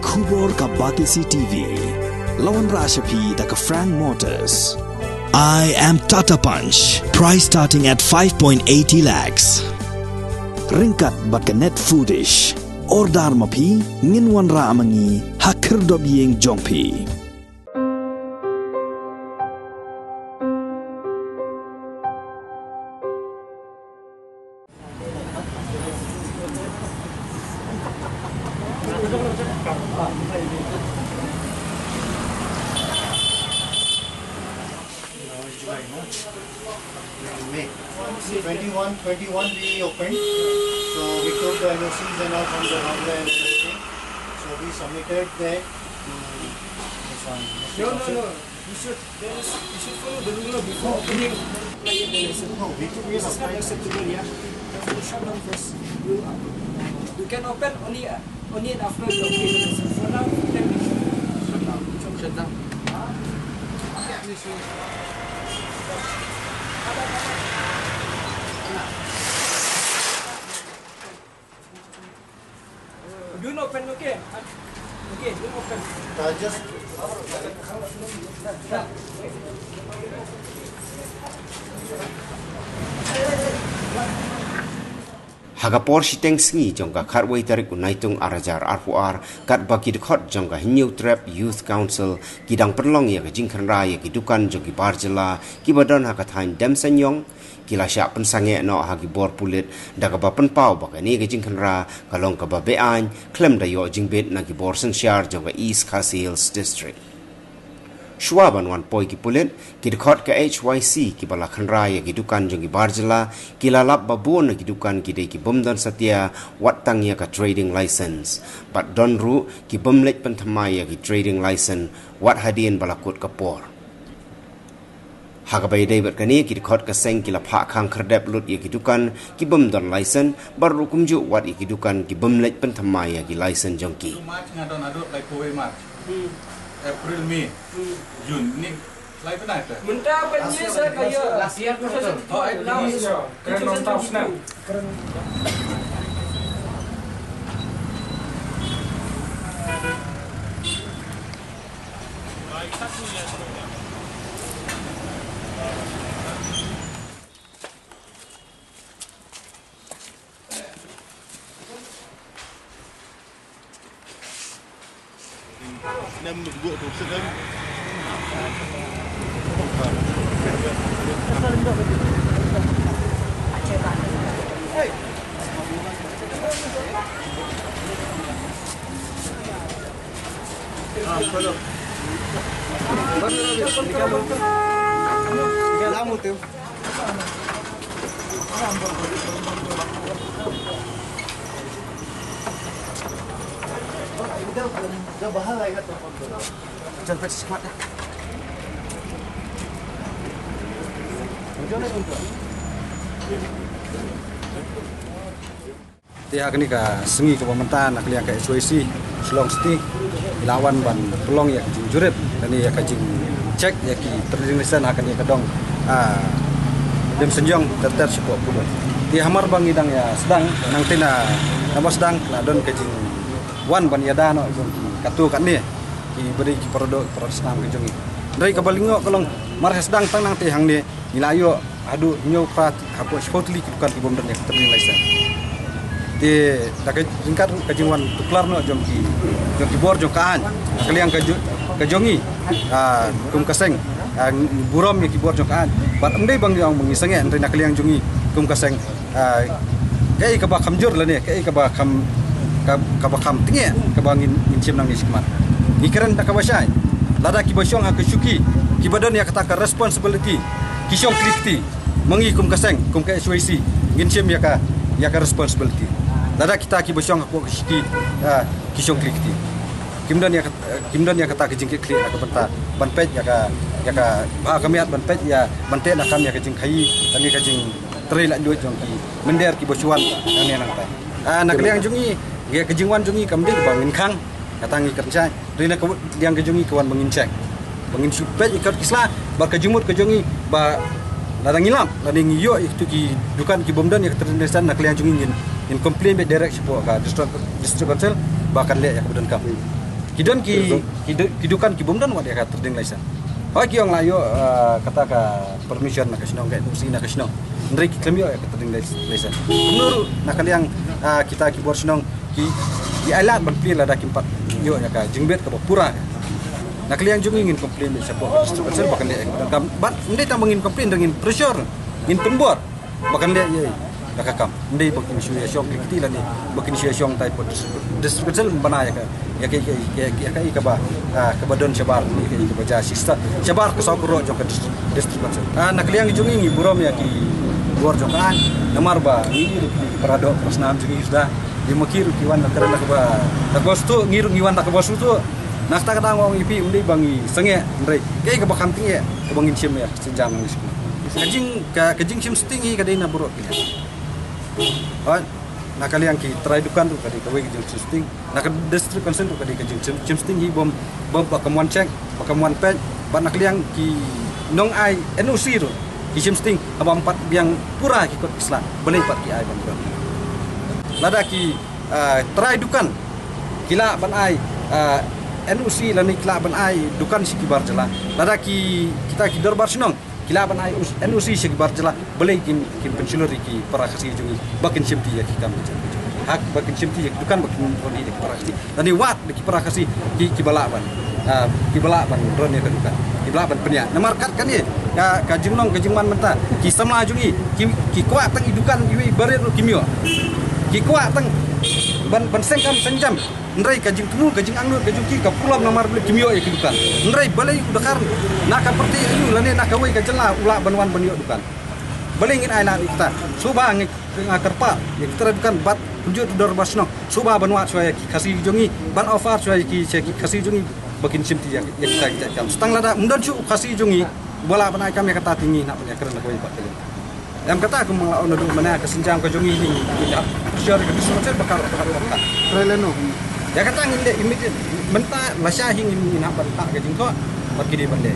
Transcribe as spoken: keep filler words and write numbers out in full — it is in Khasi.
Khubor ka Batesi T V. La wanrah sha phi da ka Frank Motors. I am Tata Punch. Price starting at five point eighty lakhs. Ryngkat bad ka Net Foodish. Order ma phi, ngin wanrah ma ngi ha khyrdop ïing jong phi. May. Twenty-one, twenty-one we opened. So we took the N O Cs and all from the Bangla and everything. So we submitted that to this one. No, no, no. You should, there is, you should follow the rule before opening. No, we took, we This is not acceptable, yeah. That's the shutdown first. You, you can open only, uh, only after you obtain the license. For now, you can be shut down. Shut down. Don't open, okay? Okay, don't open. Uh, just Ha ka por shiteng sngi jong ka khatwei tarik u Naitung ar hajar arphew ar, katba ki dkhot jong ka Hynñiewtrep Youth Council ki dang pynlong ïa ka jingkhynra ïa ki dukan jong ki bar jylla kiba don ha ka thaiñ Demseiñiong, ki la shah pynsangeh noh ha ki bor pulit da kaba pynpaw ba kane ka jingkhynra ka long kaba beaiñ khlem da ïoh jingbit na ki bor synshar jong ka East Khasi Hills District. Shuwa ban wan poi ki pulit, ki dkhot ka H Y C kiba la khynra ïa ki dukan jong ki bar jylla ki la lap ba bun na ki dukan ki dei ki bym don satia wat tang ïa ka trading license. Bad don ruh ki bym leit pynthymmai ïa ki trading license wat hadien ba la kut ka por. Ha kaba ïadei bad kane, ki dkhot ka seng ki la phah khang khyrdep lut ïa ki dukan ki bym don license, bad ruh kumjuh wat ïa ki dukan ki bym leit pynthymmai ïa ki license jong ki. March nga don haduh laiphew wei March. Hmm. April, May, Hmm. June, ni lai pynai te. Mynta ban ïa sa ka ïa. Last year tu tu. Oh, April, May. Now it's two thousand twenty-two. Te ha kane ka sngi kaba mynta na ka liang ka H Y C Shillong City, ngi la wan ban pynlong ïa ka jingjurip lane ïa ka jingcheck ïa ki trading license ha kane ka dong, ah, Demseiñiong ter ter shapoh Pulot. Te hamar ba ngi dang ïa sdang, nangta na, naba sdang la don ka jingwan ban ïada noh jong ki katto katne kiba dei ki para doh para snam ka jong ngi. Hynrei kaba lyngngoh ka long mar ha sdang tang nangta hangne ngi la ïoh haduh hynñiew phra hapoh shiphew tylli ki dukan ki bym don ïa ka trading license. Te da ka jingkat ka jingwan tuklar noh jong ki, jong ki bor jong ka aiñ na ka liang ka jo-, ka jong ngi, ah, kum ka seng, ah, ngi burom ïa ki bor jong ka aiñ. Bad ym dei ba ngi ong ba ngi sangeh, hynrei na ka liang jong ngi kum ka seng, ah, kaei kaba kham jur lane kaei kaba kham, ka-, kaba kham tngieh kaba ngin, ngin shim nangne shakhmat. Ngi kren da kaba shai, lada kiba shong ha ka shuki kiba don ïa kata ka responsibility ki shong kti kti. Ma ngi kum ka seng, kum ka H Y C, ngin shim ïa ka, ïa ka responsibility. Lada kita kiba shong hapoh ka shuki, ah, ki shong kti kti, kim don ïa ka, kim don ïa kata ka jingkitkhlieh na ka bynta ban peit ïa ka, ïa ka bha ka miat, ban peit ïa, ban teh na kam ïa ka jingkhaii lane ka jingtrei laitluid jong ki mynder kiba shu wan nangne nangta. Ah, na ka liang jong ngi, ïa ka jingwan jong ngi kam dei ba ngin khang, kata ngi kren shai. Hynrei na ka liang ka jong ngi ka wan ba ngin check, ba ngin shu peit ïa ki kot ki sla, bad ka jingmut ka jong ngi ba lada ngi lap lane ngi ïoh ïa kitu ki dukan ki bym don ïa ka trading license, na ka liang jong ngi ngin, ngin complain beit direct shapoh ka District, District Council ba kan leh ïa kaba donkam. Ki don ki, ki, du- ki dukan ki bym don wat ïa ka trading license. Hooid ki ong la ïoh, ah, kata ka permission na ka shnong, ka N O C na ka shnong. Hynrei ki khlem ïoh ïa ka trading lic- license. Kumno ruh na ka liang, ah, kita ki bor shnong ki, ki ailad ban plie lada kim pat ïoh ïa ka jingbit kaba pura. Na ka liang jong ngi ngin complain shapoh district council ba kan leh ïa ka kam. Bad ym dei tang ba ngin complain, ngin pressure, ngin pynbor ba kan leh ïa ka kam. Ym dei ba kin shu ïa shong kti lane ba kin shu ïa shong tai pat district council ban ai ïa ka, ïa ka, ïa ka, ïa ka, ïa ka, ïa kaba, ah, kaba don shabar, ïa ka, ïa kaba ja sista shabar ka saw ka roh jong ka dis- district council. Ah, na ka liang jong ngi ngi burom ïa ki bor jong ka aiñ. Namar ba ngi ïohi ruh ki para doh para snam jong ngi suda. Ïa ma ki ruh ki wan da ka kaba, da kaba sngewthuh, ngi ruh ngi wan da kaba sngewthuh. Na kata ka daw nga ong ïa phi, ym dei ba ngi sangeh, hynrei kaei kaba kham tyngeh kaba ngin shim ïa ka sienjam ngi sngewthuh. Ka jing, ka, ka jingshim sting hi ka dei na baroh ki liang. Hooid, na ka liang ki trai dukan ruh ka dei kawei ka jingshim sting. Na ka district council ruh ka dei ka jingshim, shim sting hi, bym, bym ba kam wan check, ba kam wan peit, bad na ka liang ki nong ai N O C ruh ki shim sting, haba ym pat biang pura ki kot ki sla, balei pat ki ai ban pura. Lada ki, ah, trai dukan ki lah ban ai, ah, N O C lane ki lah ban ai dukan sha ki bar jylla. Lada ki, kita ki dorbar shnong ki lah ban ai us- N O C sha ki bar jylla, balei kin, kin pynshlur ïa ki para Khasi jong ngi ba kin shimti ïa ki kam ki jong ngi. Hak ba kin shimti ïa ki dukan ba kin roni ïa ki para Khasi. Lane wad da ki para Khasi ki, ki ba lah ban, ah, ki ba lah ban ron ïa ka dukan, ki ba lah ban pynïaid. Namar kat kane ka, ka jinglong ka jingman mynta, ki samla jong ngi ki, ki kwah tang i dukan iwei barit ruh kim ïoh. Ki kwah tang ban, ban seng kam seng jam. Hynrei ka jingthmu, ka jingangnud ka jong ki ka pulom namar balei kim ïoh ïa ki dukan. Hynrei balei u dkhar na ka pyrthei aïu lane na kawei ka jylla u lah ban wan ban ïoh dukan. Balei ngin ai lad ïa kita? Shuwa ngi, nga kyrpad ïa ki trai dukan bad kumjuh ki dorbar shnong, shuwa ban wad shuwa ïa ki Khasi jong ngi, ban offer shuwa ïa ki, sha ki Khasi jong ngi ba kin shimti ïa, ïa kita ki jait kam. Tang lada ym don shuh u Khasi jong ngi uba lah ban ai kam ïa kata, te ngi hap ban ïakren na kawei pat ka liang. Em, kata kumba nga la ong naduh mynne, ka sienjam ka jong ngi hi, hi, hi, ha, sha ka district council ba ka, ba ka, ba ka. Trai lehnoh. Ïa kata ngin leh immediate. Mynta lashai hi ngin, ngin hap ban thah ka jingthoh bad ki dei ban leh.